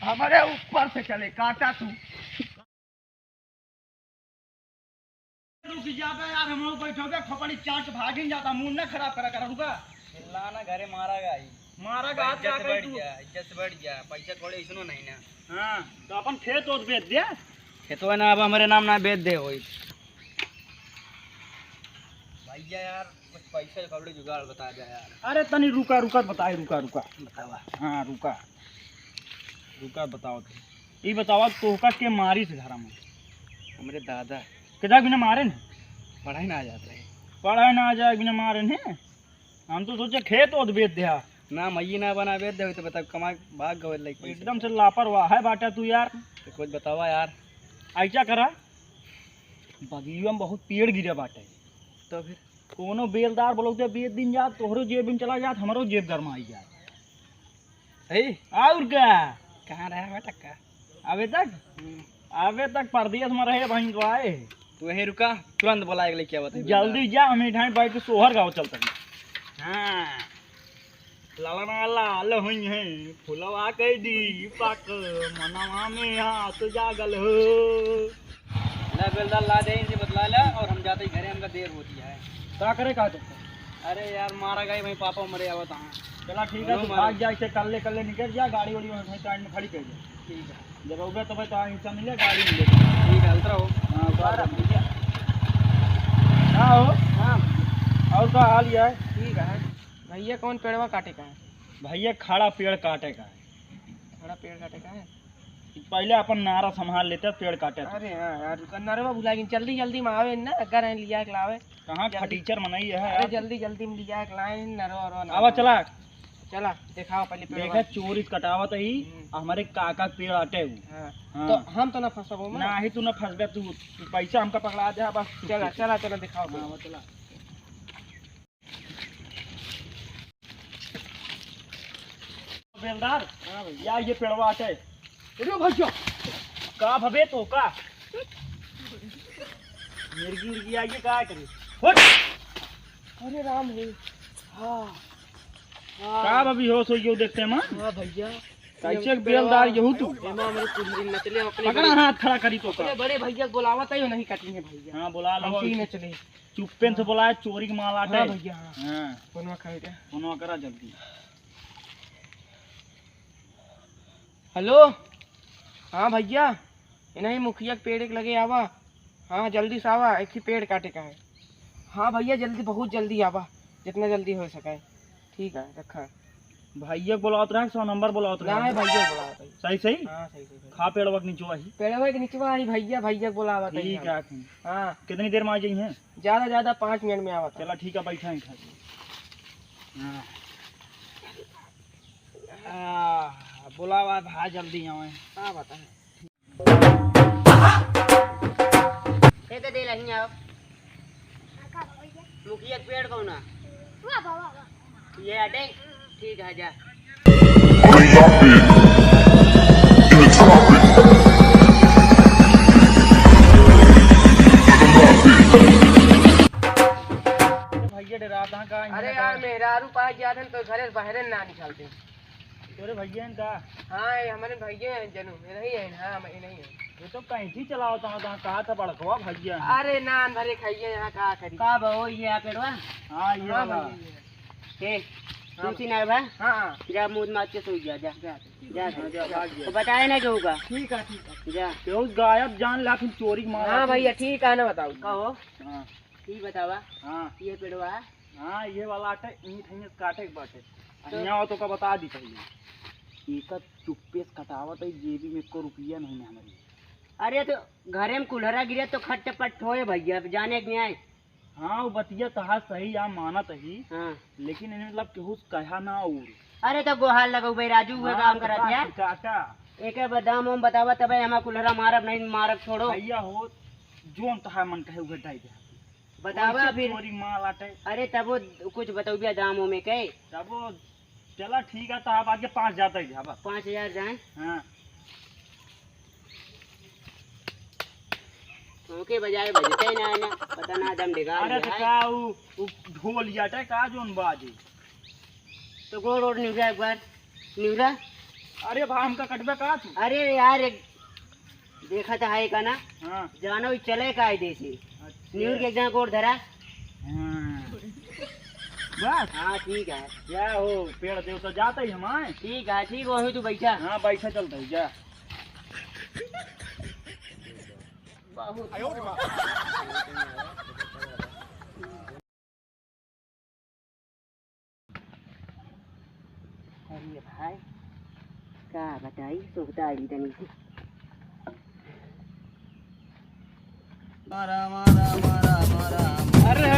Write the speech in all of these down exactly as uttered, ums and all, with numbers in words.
हमारे ऊपर से चले, काटा तू। रुक जाबे यार, हम लोग बैठोगे, खोपड़ी चाट भागिन जाता, मूड ना खराब करा करा, रुका। चिल्ला ना, घरे मारा गाई। मारा गात इज्जत का से बढ़ तू? गया, इज्जत से बढ़ गया, पैसा थोड़े इसनो नहीं ना। हाँ, तो अपन खेत ओत बेच दे। खेतवा ना, अब हमारे नाम ना बेच दे होई। भैया यार, कुछ पैसा कौड़ी जुगाड़ बता दे यार। अरे तनी रुका, रुका, बताए, रुका, रुका। बतावा। हाँ, रुका। रुका, बताओ तो। ई बतावा, तोहका के मारिस घरा में? हमरे दादा। के जाए बिना मारे न? पढ़ाई ना आ जात रहे। पढ़ाई ना आ जाए बिना मारे न? हम तो सोचे खेत ओत बेच दे। ना, मई ना बना बेच दे, तो बता, कमा भाग गवे लाइक पैसा। एकदम से लापरवाह है बाटा तू यार। तो कुछ बतावा यार। ऐसा करा, बगिया में बहुत पेड़ गिरे बाटे। तो फिर? कोनो बेलदार बोलौते बेच दिन जात, तोहरो जेब में चला जात, हमरो जेब गरमाई जात। है? और का? कहाँ रहा हुआ टक्का? अबे तक? हम्म। अबे तक परदेस में रहे, बहिन तो आए। तू यहीं रुका, तुरंत बोला एक लेके आवत है जल्दी बेलदार। जा, हम इठाई बैठ के सोहर गाँव चलते हैं। हाँ। लालना लाल हुई है, फुलवा के दीपक, मनवा में आस जागल हो। ला बेलदार, ला दे, इनसे बतला ला और हम जाते ही घरे, हमका देर होती है। का करे का तुमको? अरे यार, मारा गई भाई, पापा मरे आवत हाँ। चला ठीक है, बोलो तू मारो। भाग जा, इसे कल्ले कल्ले निकल जा, गाड़ी वाड़ी वहीं साइड में खड़ी कर दे। ठीक है। जब होगा तो भाई तो हिस्सा मिले, गाड़ी मिले। ठीक है, उतरो। हाँ, उतार दे। हाँ हो। हाँ। और का हाल है? ठीक है। भैया कौन पेड़वा काटे का है? भैया खड़ा पेड़ काटे का है। खड़ा पेड़ काटे का है? पहले अपन नारा संभाल लेते, पेड़ काटे थे। अरे हाँ यार, रुका, नरवा भुला गई, जल्दी जल्दी में आवे ना, अगर है लिया के लावे। कहाँ जल्दी। फटीचर मनई है अरे यार। जल्दी जल्दी में लिया के लाए, नरवा वरवा ना आवा आवे। चला। चला, देखाओ पहले पेड़वा। देखा, चोरी कटावत ही, हम्म। हमारे काका के पेड़ आटे हु। हाँ। हाँ। तो हम तो ना फंसबो में। नाही, तू ना फंसबे, तू, तू पैसा हमका पकड़ा दे, बस तू चला, चला, चला, देखाओ हाँ, पहले। वो चला। बेलदार, हाँ भैया। या ये पेड़वा आटे। अरे भैया। का भबे तो का? मिर्गी उर्गी आई है, का करे? हट। अरे राम हो। हाँ। हाँ। का भबी हो सो यो देखते मन? हाँ भैया। कैसे एक बेलदार यहू तू? एमा हमरे कुल्हरी नचले अपने पकड़ा बड़े, हाथ खड़ा करी तो का? अपने बड़े भैया बुलावत है, नहीं कटी है भैया। हाँ, बुला लो। हमसे ही नचले। चुप्पे से बोला है, चोरी के माल आटे। हाँ भैया, हाँ। हाँ। फोनवा करे दे। फोनवा करा जल्दी। हेलो, हाँ भैया, इन्हीं मुखिया के पेड़ के लगे आवा। हाँ, जल्दी से आवा, एक ही पेड़ काटे का है। हाँ भैया, जल्दी, बहुत जल्दी आवा, जितना जल्दी हो सके। ठीक है, रखा। भैया के बोलावत रहे, सौ नंबर बोलावत रहे। ना, भैया बोलावत है। सही, सही? हाँ, सही, सही, सही। खा पेड़वा के निचवा ही। पेड़वा के निचवा ही भैया, भैया के बोलावत है ठीक हम। है, ठीक। हाँ। कितनी देर में आ जाई हैं? ज्यादा, ज्यादा पाँच मिनट में आवत है। चला, ठीक है, बैठा है, खा। हाँ। आ, बोलावा भा जल्दी आवे। का बात है? ए, तो दे लही आओ। मुखिया के पेड़ कौन है? वाह, वाह, वाह, वाह। ये हटे? ठीक है, जा। अरे भैया, डराता है का? अरे यार, मेहरारू पास जात हन तो घरे से बाहरे ना निकलते। तोरे भैया हैं का? हाँ, ये हमारे भैया हैं जनू, ये नहीं है, हाँ, हम, ये नहीं है। ये तो कैंची चलावत हूँ, तो कहा था बड़कवा भैया हैं। अरे नान भरे खाइए, यहाँ का करी। का बा हो, ये आ पेड़वा? हाँ, ये हाँ, वाला। भैया, ये है। ए, हाँ, तुलसी ना बा? हाँ, हाँ। जा मुँह मार के सो जा, जा। जा। जा, हाँ, जा। जा, भाग जा। तो बताए ना केहू का। ठीक है, ठीक है। जा। केहू गायब जान ला, फिर चोरी के मारा हाँ तू। भैया, ठीक है ना, बताओ। कहो। हाँ। ई बतावा, हाँ। ये पेड़वा? हाँ, ये वाला आटे, ईंट है, काटे के बाटे। तो हियाँ हो तो का बता दी पहले। एकर चुप्पे से कटावत है, जेबी में एको रुपया नहीं है हमारी। अरे तो घरे में कुल्हरा गिरे तो खट पट होए भैया, अब जाने के नहीं आए। हाँ, वो बतिया तहा सही, आ मानत ही। हाँ। लेकिन इन्हें मतलब केहू से कहा ना और। अरे तो गोहार लगो भाई, राजू हुए हाँ, काम तो करत का, है। का, का? एके बा दाम हम बतावा तबे हमार कुल्हरा मारब, नहीं मारब, छोड़ो। भैया हो, जोन तहा मन कहे उहे डाई दे। बतावा वैसे फिर। चोरी माल आटे। अरे तब वो कुछ बतौबिया दाम ओमे के। तब वो चला ठीक है, तो आप आगे पाँच हजार तक जाबा। पाँच हजार जाए? हाँ। ओके बजाए बजते ना है ना, पता ना दम डिगाड़ अरे गया तो है। का उ, उ ढोल जाटे का जोन बाजे? तो गोड़ ओड़ निवरा एक बार, निवरा। अरे भाई, हमका कटबे का तू? अरे यार, एक देखा था है का ना? हाँ। जानो ही चले का है देसी। अच्छा। न्यूर के एक जना गोड़ धरा। हाँ। बस। हाँ, ठीक है। क्या हो, पेड़ देव तो जाता ही हम आए। ठीक है, ठीक हो, तू बैठा। हाँ, बैठा चलता ही, जा। बहुत। अरे भाई, का बताई, सुविधा आई तनी। मारा, मारा, मारा, मारा। अरे,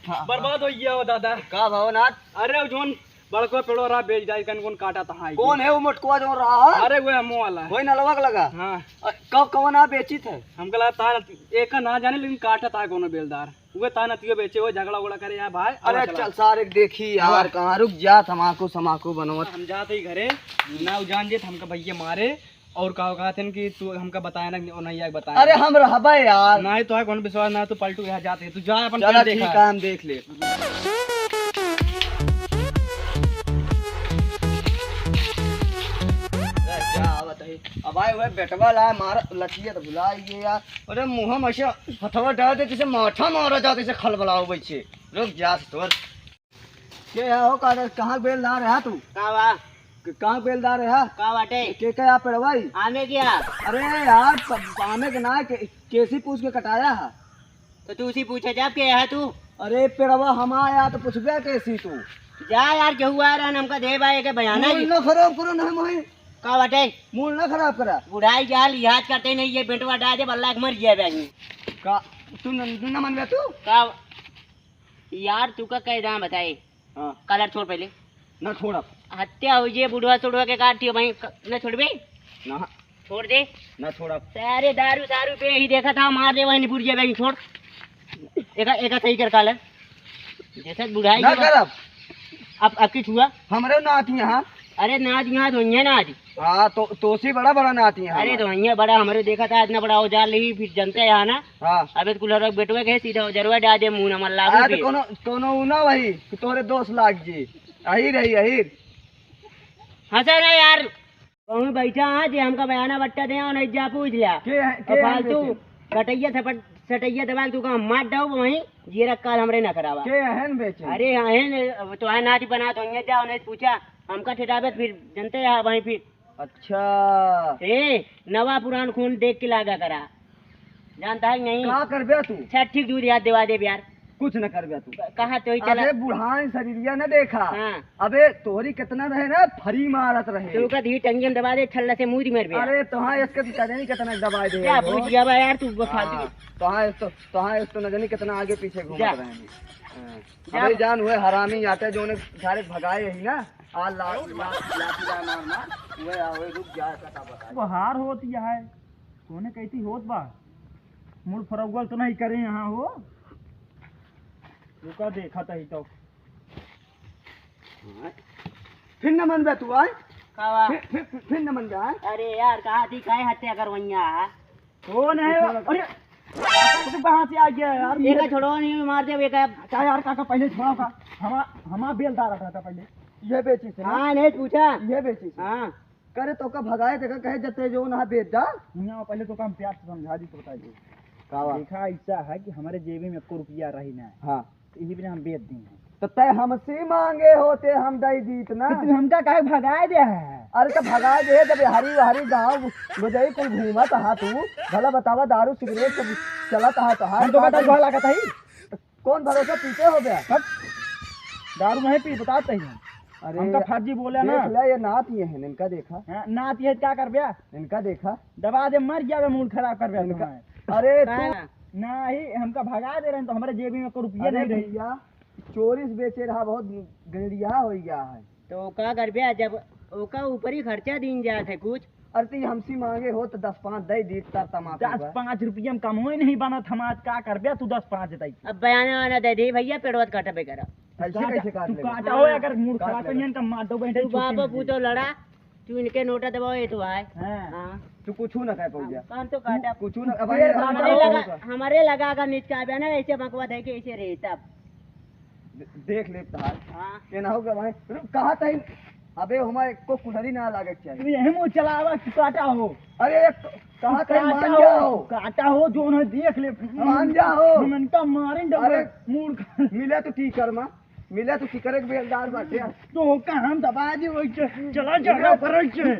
बर्बाद हो गया हो दादा। का भवनाथ? अरे, जोन बड़को पेड़ो रहा, बेच जाए, कन कौन काटा था, हाँ, कौन है वो मोटकुआ जो रहा है? अरे, वो हमो वाला है। वही नलवा के लगा? हाँ। अ, कब कवन आ बेचित है? हमका लगा तार, एक का ना जाने, लेकिन काटा था कोनो बेलदार। उहे ताना तियो बेचे हो, झगड़ा उगड़ा करे यार भाई। अरे और चला। चल सारे देखी यार, हाँ। कहाँ रुक जा, तमाकू समाकू बनवत। हम जाते ही घरे, ना उ जान जे त हमका भैया मारे, और का कहत हन कि तू हमका बताया ना, ओ नहीं आके बताया। अरे हम रहबे यार। नहीं तो है कौन विश्वास ना, तू पलटू यहाँ जाते, तू जा अपन चला पेट ठीक देखा। है, हम देख ले। अरे क्या आवत है? अब आए हुए बेटवा ला मार लठिया तो भुला गए यार। अरे मुँह में ऐसे हथवा डाल दे, जैसे माठा मारा जात, जैसे खलबलाओ बैठे। रुक जा तोर। के है हो, का, कहाँ बेलदार है तू? का बा? क-, कहाँ बेलदार है? का बाटे? के, के आप पेड़वाई? आमे क्या? अरे यार, प-, आमे के ना, के, केसी पूछ के कटाया है। तो तू उसी पूछे जा, के है तू? अरे पेड़वा हम आया तो पूछबे केसी तू? जा यार, केहू आ रहा, हमका दे बा, एके बयाना मूड ही। ना खराब करो ना मोही। का बाटे? मूड ना खराब करा। बुढ़ाई जा, लिहाज करते नहीं, ये बेटवा डाल दे, बल्ला के मर गया बहनी। का तू न, न मनबे तू? का यार, तू का कह रहा बताए? हाँ। कलर छोड़ पहले। ना छोड़ब। हत्या हो जे बुढ़वा सुढ़वा के काट दियो भाई, क-, ना छोड़बे? ना। छोड़ दे। ना छोड़ब। सारे दारू, दारू पे ही देखा था, मार दे वहीं बुढ़िया बहनी, छोड़। एका, एका सही कर कालर। जैसे बुढ़ाई ना के बाद करब। अब, अब की छुआ? हमरे ना आती यहाँ। अरे ना आती यहाँ तो यहाँ ना आती। हाँ, तो, तोसी बड़ा, बड़ा ना आती यहाँ अरे हमारे। तो यहाँ बड़ा, हमरे देखा था इतना बड़ा औजार ले, फिर जनते यहाँ ना। हाँ। अबे तो कुल्हड़ बेटवे के सीधा औजरवा डाल दे मुंह न मल्ला अरे फिर। तो कोनो, कोनो उ ना वही कि तोरे दोस्त लाग जी। अहीर है, अहीर। हंसा ना यार। कहूँ बैठा हाँ जे हमका बयाना बट्टा दे और नहीं जा पूछ लिया। के है, और के है फालतू बेचे? गटैया सपट, सटैया दबा के तू कहाँ मार डाऊ वहीं, जीरा काल हमरे ना करावा। के अहन बेचे? अरे अहन, अब तो है नाती बना तो यहाँ जाओ नहीं पूछा, हमका ठेठाबे फिर जनते यहाँ वहीं फिर। अच्छा। ए, नवा पुरान खून देख के लागा करा। जानता है कि नहीं? का करबे तू? छठी के दूध याद दिवा दे यार। कुछ न करबे तू। क-, कहाँ तो ही चला। अबे बुढ़ान शरीरिया न देखा। हाँ। अबे तोहरी कितना रहे ना, फरी मारत रहे। तो का धी टंगियन दबा दे, छल्ला से मुंह दी मेरे बे। अरे तोहाँ इसके भी कदे नहीं कितना दबा दे क्या हो। पूछ गया बा यार तू, वो फालतू। हाँ, तोहाँ इस तो, तोहाँ इस तो न जानी कितना आगे पीछे घूमत जा। रहे हैं। हाँ। जा। अबे जान हुए हरामी आते जो उन्हें सारे भगाए ही ना। आ ला-, ला-, लाठी ला मार मार, उहे आ, उहे रुक जा, कथा बता। वो हार होत ही है, तोने कहती होत बा, मूड़ फरौगल तो नहीं करे यहाँ हो, रुका देखा तही तो। हाँ। फिर न मन बे तू आए? का बा? फिर, फिर, फिर, फिर न मन बे आए? अरे यार, कहाँ थी, काहे हत्या करवैया है? कौन है? अरे, तू कहाँ से आ गया यार? एका छोड़ो नहीं, मार दे एका। का यार, काका पहले छोड़ा का? हमा, हमा बेलदार रहा था पहले। ये बेची से ना? हाँ, नहीं पूछा। ये बेची से। हाँ। करे तो का भगाए देखा, कहे जते जो ना बेच दा। ना, पहले तो का हम प्यार से समझा दी तो बताइए। का बा? देखा, ऐसा है कि हमारे जेबी में एको रुपया रही ना। हाँ। यही बिना हम बेच दी हैं। तो तय हमसे मांगे होते हम दई दीत ना। तो तू हमका काहे भगाए दे है? अरे तो भगाए दे, जब हरी हरी गाँव गजई कुल घूमत हा तू, भला बतावा दारू सिगरेट सब चलत हा तो हम तो का कहता तू लागत है? कौन भरोसा पीते हो गया? हट। दारू नहीं पी, बताते ही हम। अरे हमका फर्जी बोले ना। देख ले, ये नात ये है, इनका देखा। हाँ, नात ये क्या कर बे? इनका देखा। दबा दे, मर जावे, मूड खराब कर बे इनका। तुम्हारे। अरे तू का? नहीं, हमका भगा दे रहे हैं तो हमारे जेबी में कोई रुपया अरे नहीं रही। भैया, चोरी से बेचे रहा, बहुत गंडिया हो गया है। तो का करबे, जब ओका ऊपर ही खर्चा दीन जात है कुछ। अरे तो हमसे मांगे हो तो दस पाँच दे दी, तर तमाकू दस का। पाँच रुपया में कमोई नहीं बनत हमार, का करबे तू दस पाँच दे? अब बयाना वाना दे दे भैया, पेड़वा त काटबे करा। ऐसे काटा, कैसे काट तू लेगा? काटा हो, हाँ। अगर मूड काट खराब लेगा। है, इनका मार दो, बैठे तू छुट्टी बापा नहीं पूतो देगी। लड़ा, तू इनके नोटा दबाओ, ये तो आए। हाँ। हाँ। तू कुछ ना कह पाऊ जा। कान तो काटा। कुछ ना, अब ये ये हमारे लगा, हमारे लगा अगर निचकाबे ना, ऐसे बकवा दे के ऐसे रहे तब। दे-, देख ले तहार। हाँ। ये ना हो गया भाई। रुक, कहा तही? अबे, हमार एको कुल्हरी ना लागे के चाही। तू यही मुँह चलावा, तू काटा हो। अरे, एक कहा तू कहीं काटा मान हो, जाओ। काटा हो, जो उन्हें देख ले। मान जाओ। हम इनका मारें डबल अरे, मूड़ खा। मिले तो ठीक कर माँ, मिले तो ठीक कर, एक बेलदार बाटे। तो का हम दबा दे वही से। चला जा, मिले ना, पर से।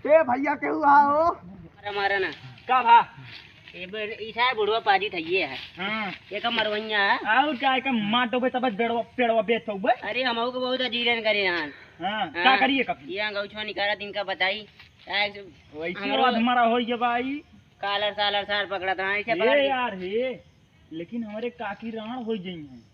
ए भैया, केहू आओ। अरे मारा ना। का भा? ये ब-, ई साहब बुढ़वा पाजी था, ये है। हाँ। ये का मरवैया है। और का, एक माटो पे तब बेड़वा, पेड़वा बेच हो बे? अरे, हम को बहुत अजीरन करे हन। हाँ, हाँ। का करिए कभी? ये गौछवा निकाला, इनका बताई। ऐसे वैसे हमरो आज हमारा हो गया भाई। कालर सालर सार पकड़ा था, ऐसे ए पकड़ के। यार, हे, लेकिन हमारे काकी राण हो गई हैं।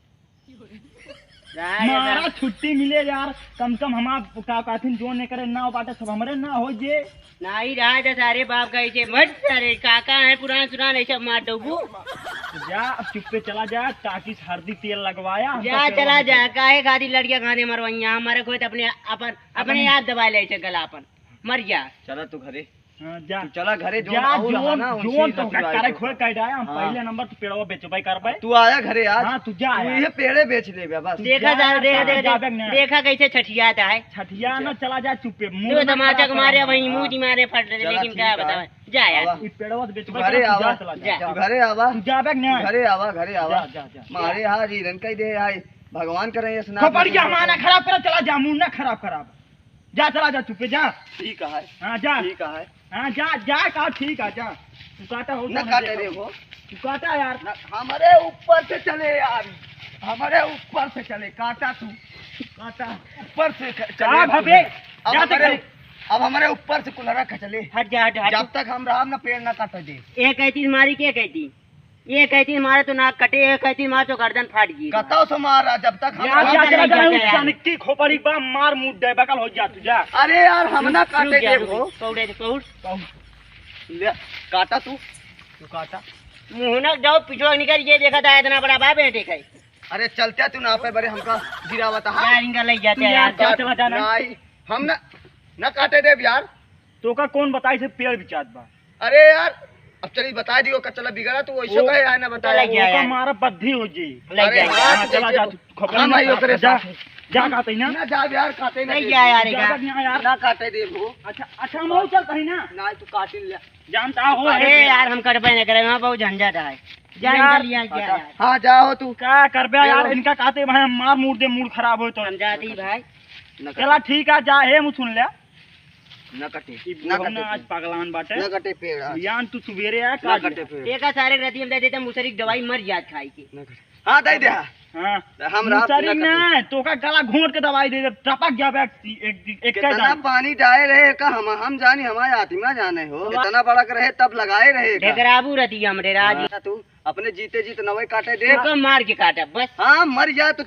राज मारा है। छुट्टी मिले यार, कम से कम हमार का काथिन जो ने करे ना बाटे, सब हमरे ना हो जे। नाही राज है, सारे बाप का ऐसे मत, सारे काका है पुरान सुरान, ऐसे मार डोबू। तो जा, अब चुप्पे चला जा, काकी से हरदी तेल लगवाया, हमका जा, सेवा चला नहीं जा, करना। काहे खातिर लड़कियां खाने मरवैया, हमारे कोई तो अपने, अपन, अपने अपने आप दबा ले ऐसे गला अपन, मर जा। चला तू घरे। हाँ, जा। तू चला घरे, जोन जा, और जोन, हना, उनसे जोन तो लतुराई करे तो। खोए कह डाया, हम हाँ। पहले नंबर तो पेड़वा बेचबे करबे। तू आया घरे आज। हाँ, तू जा तू यार। ये पेड़े बेच लेबे बस। देखा जा, जा, देखा, जा, देखा, जा, जा, बैग ना। देखा कैसे छठिया जाए। छठिया ना, जा। चला जा, चुप्पे। तू मुंह ना तमाचा खराब के मारे, कर। वहीं मुँह हाँ। दी मारे फट रहे, चला, लेकिन ठीक क्या है। बतावे? जा यार। आवा। ये पेड़वा तो बेचबे तू घरे करबे, तू आवा। जा, चला जा। जा। तू घरे आवा। तू जा बैग ना। तू घरे आवा, घरे आवा। जा, जा, जा। मारे हाथ ही रन कह दे, हाय। भगवान करे ये सुना खोपड़ी के हमारा खराब करा, चला जा, मुंह ना खराब खराब। जा, चला जा, चुप्पे जा। ठीक है। हाँ, जा। ठीक है। हाँ, जा, जा, का ठीक है, जा। तू काटा हो, ना तो काटे दे। रे वो। तू काटा यार। ना, हमारे ऊपर से चले यार, हमारे ऊपर से चले, काटा तू, काटा। ऊपर से ख-, चले का भाभी? अब जा हमारे, तक अब हमारे ऊपर से कुल्हरा खचले। हट जा, हट, हट। जब तक हम राम ना पेड़ ना काटे दे। एक ऐसी मारी के कहती? ये कहती मारे तो नाक कटे, ये कहती मारे तो गर्दन फाट गई। कतौ से मारा, जब तक हम यार, जा, जा, जा, जा, जा, जा। सनकी खोपड़ी बा, मार मुंह दे, बकल हो जा तू, जा। अरे यार, हम ना रुक, रुक काटे जा, देबो। रुक, पौड़े दे, पौड़। पौड़। ले, काटा तू। तू काटा। मुंह ना जाओ, पिछवा निकल, ये देखा था, इतना बड़ा बाप है, देखे। अरे चलते तू ना पे बड़े हमका गिरावत हा। यार, इनका ले जाते तू हैं यार, यार, जा, काट, चला जाना। नहीं, हम ना, ना काटे देब यार। तो का कौन बताई से पेड़ बिचात बा? अरे यार, अब चली बताई दियो, का चला बिगड़ा, तू वैसे ओ, कहे आए ना बताए। चला गया ओका यार। मारा बद्धी हो जी। ले अरे गया। हाँ, हाँ, चला जा, तू खबर हम ना आई ओकरे जा, साथ। जा काटे ना। ना जा यार, काटे ना ले दे। गया यार, जा यार। बनिया यार। ना काटे दे वो। अच्छा, अच्छा, हम और चलता है ना। ना, तू काटे ले। जानता हो, अरे है। यार, हम कटबे ना करे, वहाँ बहुत झंझट है। जा, यार। इनका लिया गया अच्छा। यार। हाँ, जाओ तू। का करबे यार, यार। इनका काटे भाई, हम मार मुड़ दे, मूड खराब हो तो। हम जाती भाई। न चला, काटे। ठीक है, जा, हे मुँह सुन ले। न कटे, ई न बुढ़ऊ कटे ना आज पेड़। पगलान बाटे। न कटे पेड़ आज। यान तू सुबेरे आया न काट कटे ले। पेड़। एका सारे रतिया में दे देते मुसरी की दवाई, मर जात खाई के। न कटे। हाँ, दे दे। हाँ। हम रात मुसरी न कटे। ना, तोका गला घोंट के दवाई दे दे, टपक जाबे एक, एक, एक कितना जान। पानी डाए रहे का हम, हम जानी, हमारे आत्मा जाने हो। हमार कितना बड़ा रहे तब लगाए रहे का। ढेकराबू रतिया हमरे राज। हाँ, तू अपने जीते जीत नवे काटे दे। तोका मार के काटे, बस। हाँ, मर जा तो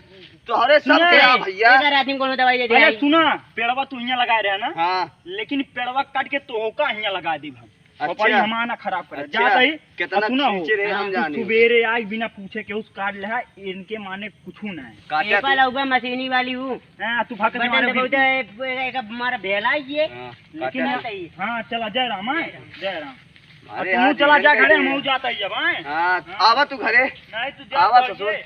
तोहरे सब सुना के है, भैया। एक रात में कोनो दवाई दे दे अरे आई। सुना, पेड़वा तू हियां लगाए रहे ना? हाँ। लेकिन पेड़वा काट के तोहका हियां लगा दी हम। अच्छा। खोपड़ी हमार ना खराब करे। अच्छा, जात ही, कितना आ सुना हो। खींचे रहे हम हाँ, तू जाने। सुबेरे आई बिना पूछे के उस काट ले है, इनके माने कुछ ना है। काटा एपा तू। लउबा मशीनी वाली हूँ। हाँ, तू भाग के बटन मारे दबाओ भी। तो ए-, ए-, एक मारा भेला ये। हाँ, लेकिन काटा हाँ, तू। सही। हाँ, चला, जय राम, हाँ, जय राम। अरे तू हाँ, चला जीवन जा का घरे, ये हम है। जाता ही अब, हाँ। हाँ, हाँ। आवा तू घरे। नहीं, तू जा आवा तो ससुर। ये।